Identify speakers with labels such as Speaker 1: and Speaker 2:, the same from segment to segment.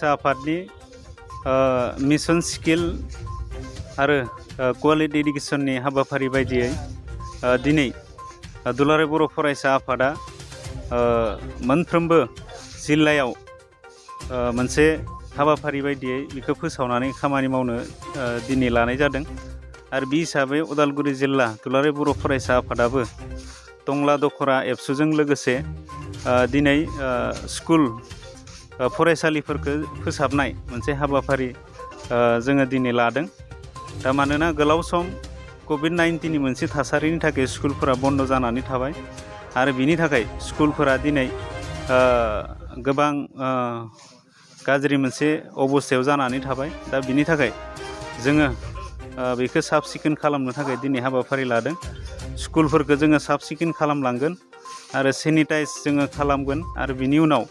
Speaker 1: आफादनि mission skill आरो quality एडुकेशननि हाबाफारि बायदियै दिनै दुलाराय बर' फरायसा आफादा मोनफ्रोमबो जिल्लायाव मोनसे हाबाफारि बायदियै बेखौ फोसावनानै खामानि मावनो दिनै लानाय जादों। आरो बे हिसाबै उदालगुरि जिल्ला दुलाराय बर' फरायसा आफादाबो टंला दखरा एबसुजों लोगोसे दिनै स्कुल फरायसालिफोरखौ फोसाबनाय मोनसे हाबाफारि जोङो दिनै लादों। दा मानोना गोलाव सम COVID-19नि मोनसे थासारिनि थाखाय स्कुलफोरा बन्द जानानै थाबाय आरो बिनि थाखाय स्कुलफोरा दिनै गोबां गाज्रि मोनसे अबस्थायाव जानानै थाबाय। दा बिनि थाखाय जोङो बेखौ साब सिखोन खालामनो थाखाय दिनै हाबाफारि लादों। स्कुलफोरखौ जोङो साब सिखोन खालामलांगोन आरो सेनिटाइज जोङो खालामगोन आरो बिनि उनाव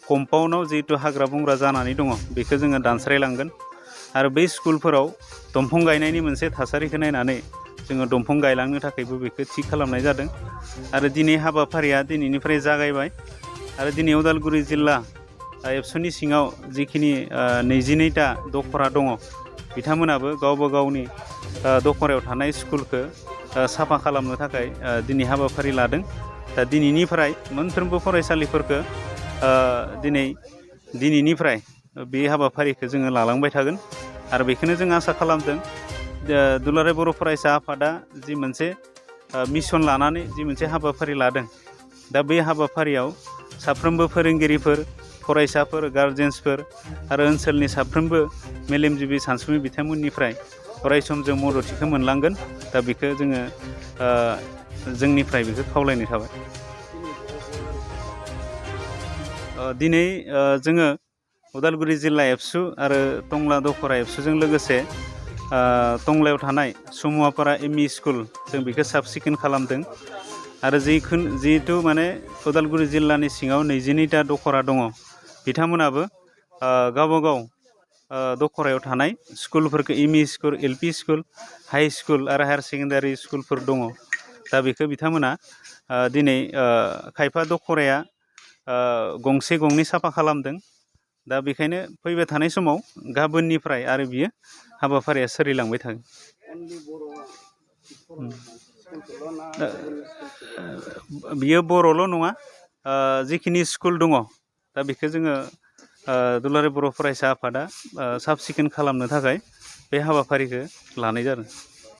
Speaker 1: कम्पाउन्डआव जिहेतु हाग्रा बंग्रा जानानै दङ बेखौ जोङो दानस्रायलांगोन आरो बै स्कुलफोराव दंफां गायनायनि मोनसे थासारिखौ नायनानै जोङो दंफां गायलांनो थाखायबो बेखौ थि खालामनाय जादों। आरो दिनै हाबाफारिया दिनैनिफ्राय जागायबाय आरो दिनै उदालगुरि जिल्ला एबसुनि सिङाव जिखिनि 22टा दखरा दङ बिथांमोनाबो गावबा गावनि दखरायाव थानाय स्कुलखौ साफा खालामनो थाखाय दिनै हाबाफारि लादों। दा दिनैनिफ्राय मोनफ्रोमबो फरायसालिफोरखौ दिनैनिफ्राय बे हाबाफारिखौ जोङो लालांबाय थागोन आरो बेखौनो जों आसा खालामदों दुलाराय बर' फरायसा आफादा जि मोनसे मिशन लानानै जि मोनसे हाबाफारि लादों। दा बे हाबाफारियाव साफ्रोमबो फोरोंगिरिफोर फरायसाफोर गार्जेन्सफोर आरो ओनसोलनि साफ्रोमबो मेलेमजिबि सानसुमै बिथांमोननिफ्राय अरायसम जों मददथिखौ मोनलांगोन। दा बेखौ जोङो जोंनिफ्राय बेखौ खावलायनाय थाबाय। दिनै जोङो उदालगुरि जिल्ला एबसु आरो टंला दखरा एबसुजों लोगोसे टंलायाव थानाय समुवापारा एमइ स्कुल जों बेखौ साब सिखोन खालामदों आरो जिहेतु माने उदालगुरि जिल्लानि सिङाव 22टा दखरा दङ बिथांमोनाबो गावबा गाव दखरायाव थानाय स्कुलफोरखौ ME school LP school high school आरो हायार सेकेन्डारि स्कुलफोर दङ। दा बेखौ बिथांमोना दिनै खायफा दखराया गंसे गंनै साफा खालामदों। दा बेखायनो फैबाय थानाय समाव गाबोननिफ्राय आरो बियो हाबाफारिया सोलिलांबाय थागोन। बियो बर'ल' नङा जिखिनि स्कुल दङ दा बेखौ जोङो दुलाराय बर' फरायसा आफादा साब सिखोन खालामनो थाखाय बे हाबाफारिखौ लानाय जादों।